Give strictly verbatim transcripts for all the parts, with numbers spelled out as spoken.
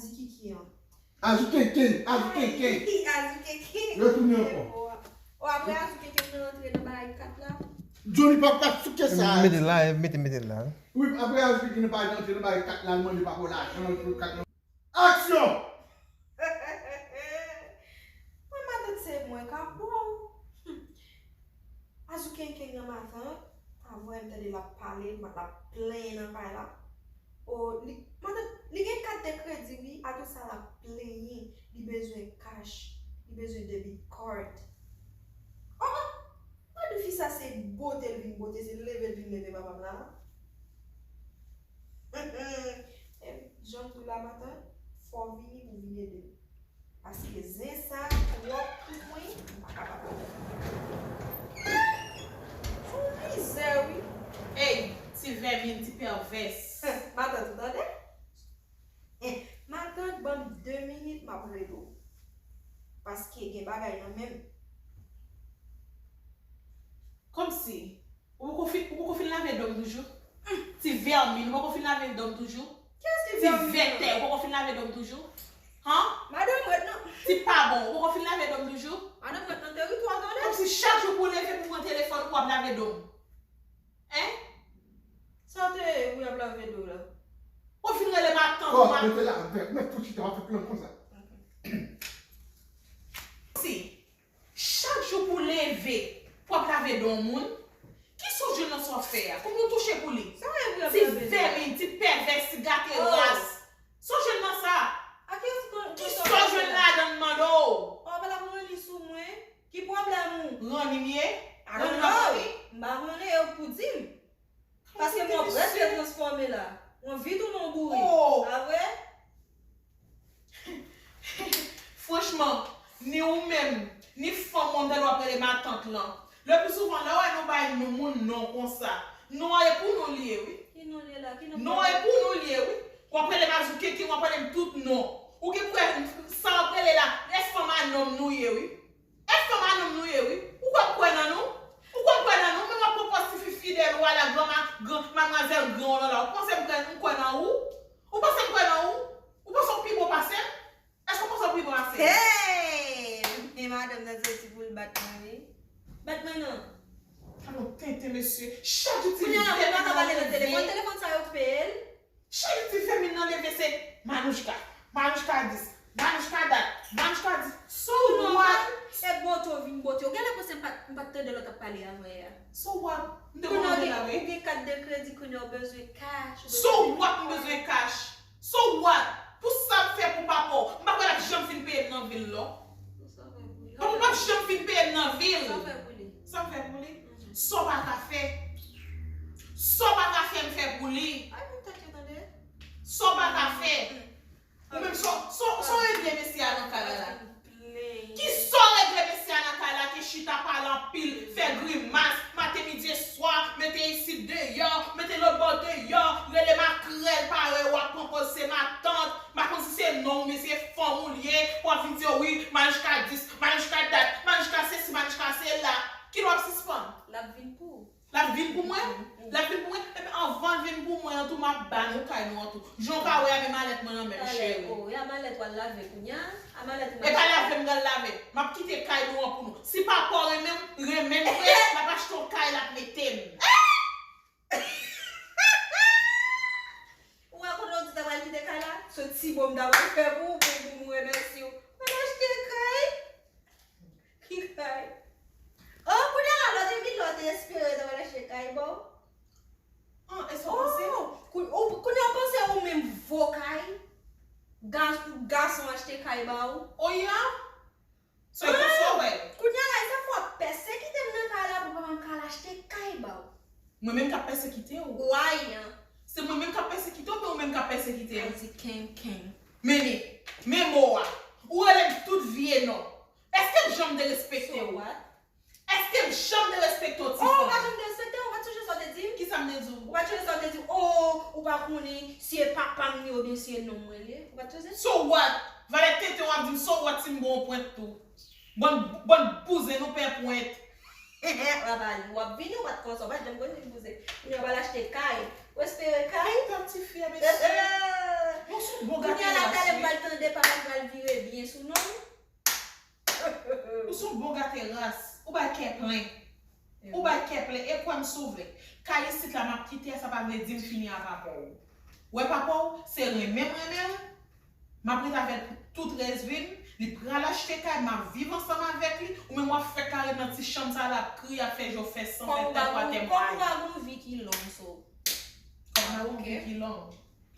Azou Kenken an. Azou Kenken, Azou Kenken. Azou Kenken. Yo tounen ankò. O, apre Azou Kenken nan antre nan bagay kat la. Johnny pa ka souke sa. Mete la, mete, mete la. Wi, apre Azou Kenken nan bagay antre nan bagay kat la, l mande papa w lajan pou kat la. Aksyon! Mwen matant se mwen k ap bo w. Azou Kenken nan matant, avwè m tande l ap pale, l ap plenyen nan kay la. O, li, matant, li gen kat de kredi, wi, atò sa l ap plenyen, li bezwen cash, li bezwen debit card. O, o, gade fi sa se bote l vin bote, se leve l vin leve papa m la. E jan m tou la matant, fò w vini pou vin ede m. Paske zen sa twòp pou mwen, m pa kapab. Sou mizè, wi. Ey, ti vèmin, ti pèvès. Matant, ou tande? Matant, ban m de minit, m ap rele w. Paske gen bagay nan men m. Kòmsi? Ou poko fin, ou poko fin lave do m toujou? Ti vèmin, ou poko fin lave do m toujou? Kiyès ki vèmin nan? Ti vètè, ou poko fin lave do m toujou? Han? Madanm Rèd nan. Ti pa bon, ou poko fin lave do m toujou? Madanm Rèd nan teritwa tande. Kòmsi chak jou pou w leve pou w pran telefòn ou ap lave do m. Hein? Sa w te ye wi ap lave do w la. Ou fin rele matant ou. Kò, mete la, mete tout chita, w ap fè plan konsa. Si. Chak jou pou leve, pou ap lave do moun. Ki sa w jwenn nan sa w fè a? Kòman w touche pou li? Ti vèmin, ti pèvès, ti gate ras. Sa w jwenn nan sa? Ki sa w jwenn ladan m mande w? O, pa la mwen li sou mwen. Ki pwoblèm ou? Ranni m ye? Ranni m ap ranni? M pa konnen, e ou k pou di m. Paske mwen prèske transfòme la. Mwen vit ou non boure. A vre? Franchman, ni ou menm, ni fanm ou an, m ta dwe ap rele matant lan. Le pli souvan, lè w wè nou bay nou moun non konsa, non an e pou nou li ye, wi. Ki non li ye la? Ki non? Non an e pou nou li ye, wi. W ap rele m Azou Kenken, w ap rele m tout non. Ou gen pou wè sa w ap rele la, e fanm a nonm nou ye, wi. E fanm a nonm nou ye, wi. Ou kwè m kwè nan nou? Ou kwè m kwè nan nou? Men w ap pran pòz tifi fidèl ou a la, gran ma-, gran, madmwazèl gran w lan la. Ou panse m kwè, m kwè nan ou? Ou panse m kwè nan ou? Ou panse w pi bon pase m? Èske w panse w pi bon pase m? Hey! E madanm nan soti pou l bat mwen, wi. Bat mwen non. Sa nou tenten, mesye. Chak jou ti vèt nan pale nan telefòn. Telefòn sa yo peye l. Cheri ti fèmin nan leve se Manouchka, Manouchka dis, Manouchka dat, Manouchka dis. So what? E bote w vin bote w. Genlè panse m pa t, m pa t tande lè w t ap pale avan yè a. So what? M te konnen w te la wi. Ou gen kat de kredi kounye a w bezwen cash. So what? M bezwen cash. So what? Pou sa m fè pou papa w, m pa kwè l ap janm fin peye m nan vil lò. Papa w p ap janm fin peye m nan vil. Sa w fè pou li? Sa m fè pou li? Sa w pa ka fè. Sa w pa ka fè, m fè pou li. Ay, pou tèt yo tande. Sa w pa ka fè. Ou menm sa w, sa w, sa w regle mesye a nan kay la la? Ki sa w regle mesye a nan kay la ki chita pale anpil, fè grimas, maten, midi e swa, mete isit deyò, mete lòt bò deyò, rele makrèl parèy w ap pran pòz se matant, m pa konn si se nonm ou men se fanm ou l ye, w ap vin di yo wi, Manouchka dis, Manouchka dat, Manouchka sesi, Manouchka sela. Kilè w ap sispann? L ap vin pou ou. L ap vin pou mwen? L ap vin pou mwen? Ebyen, anvan l vin pou mwen an tou, m ap ba nou kay nou an tou. Jan w ka wè a, men malèt mwen nan men m, cheri. Talè, o, e a malèt w al lave kounye a? A malèt ou... E pa lave m pral lave. M ap kite kay nou an pou nou. Si papa w renmen m, renmen m vre, l ap achte yon kay, l ap mete m. Ou wè kote w di ta pral kite kay la? Se ti bon m ta pral fè pou ou, pou, pou m remèsye w. Mwen achte kay. Ki kay? O, kounye a la, lè w te vin la, w te espere ta pral achte kay ba w. An, e sa w panse? Kou-, ou, kounye a w panse ou menm vo kay? Gas-, gason achte kay ba w? O ya? So, e konsa w wè l? Kounye a la, e sa fò w ap pèsekite m nan kay la pou papa m ka al achte kay ba w. Mwen menm k ap pèsekite w? Why? Se mwen menm k ap pèsekite w, oubyen ou menm k ap pèsekite m? Azou Kenken. Men, men, men mo a. Ou rele m tout vye non. Èske m janm derespekte w? So what? Èske m janm derespekte w, ti fanm? O, ou pa janm derespekte m, ou pa t sonje sa w te di m? Kisa m te di w? Ou pa t sonje sa w te di m, o, ou pa konnen si e papa m li ye oubyen si e nonm mwen li ye? Ou pa t sonje? So what? Valè tenten w ap di m so what si m ba w pwent tou. Bann, bann bouzen nou pè pwent. W ap al, w ap vini, ou pa t konsa, ou pa t janm konn vin bouzen. Kounye a w al achte kay. Ou espere kay? Tèt tifi a, mesye. Ou se yon bon Kounye a la, gate talè ras, pral tande, papa pral vire byen sou non. ou se yon bon gate ras. Ou bay kè plen. Ou bay kè plen. E kwè m si w vle. Kay isit la, m ap kite a, sa pa vle di m fini a papa w. Wè papa w, se renmen m renmen l. M ap ret avè l pou tout rès vi m. Li pral achte kay, m ap viv ansanm avèk li. Ou menm w ap fèk ka ret nan ti chanm sa la, ap kriye, ap fè je w fè san, fè tèt w atè mwaye. Kòm pa gon vi ki long, so. Kòm pa gon vi ki long.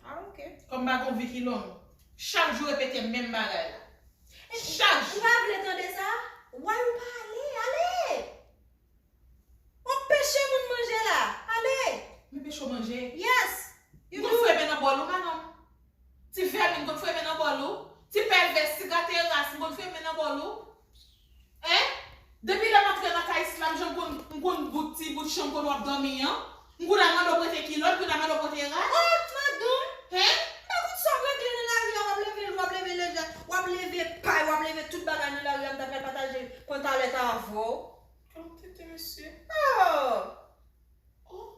Ah, ok. Kòm pa gon vi ki long. Chak jou repete menm bagay la. Chak Ou jou. Pa vle tande sa? Why ou pa ale? Ale! W ap peche moun manje la. Ale! Men peche w manje. Yes! M konn fwe men nan bòl ou, madanm. Ti vèmin, m konn fwe men nan bòl ou. Ti pèvès, ti gate ras, m konn fwe men nan bòl ou. Hein? Depi lè m antre nan kay sila, m janm konn, m konn bout ti bout chanm kote w ap dòmi an. M konn al mande w prete kilòt, m konn al mande w prete rad. Oh, madanm! Hein? M pa konn sa w regle nan lari a, w ap leve, w ap leve lejè, w ap leve pay, w ap leve tout bagay nan lari a, m ta pral pataje pantalèt avè w. Kalite, mesye. Oh! Oh.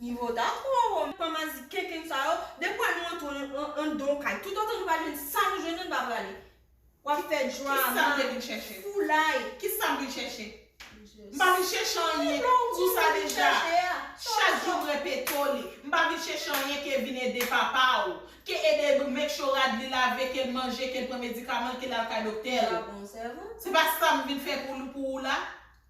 Nivo ta twò wo. Pamazi kenken sa yo, depi nou antre an- an- anndan yon kay, toutotan nou pa jwenn sa nou jwenn nan, nou pa prale. W ap fè Kisa m te drama, vin chèche? Foulay. Kisa m vin chèche? M pa vin chèche anyen sou sa deja. Chak jou m repete w li. M pa vin chèche anyen ke vin ede papa w, ke ede make sure rad li lave, ke l manje, ke l pran medikaman l, ke l al kay doktè l. Sa bon sèvant. Se pa sa m vin fè pou, pou ou la.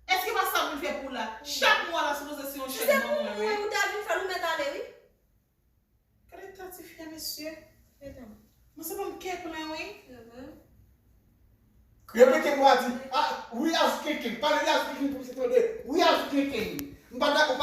Èske pa sa m vin fè pou ou la? Chak mwa la sipoze se yon Si se chèk pou ban mwen, mwen, wi. Ou ta vin fè l, ou mèt ale, wi. Gade ta ti fi a, mesye. Etan. Mwen se pa m kè plen, wi. Mhm. Repete mo a di, ah, wi, ajoute kenken. Pale de ajoute kenken pou misye tande. Wi, ajoute kenken. M pa dakò.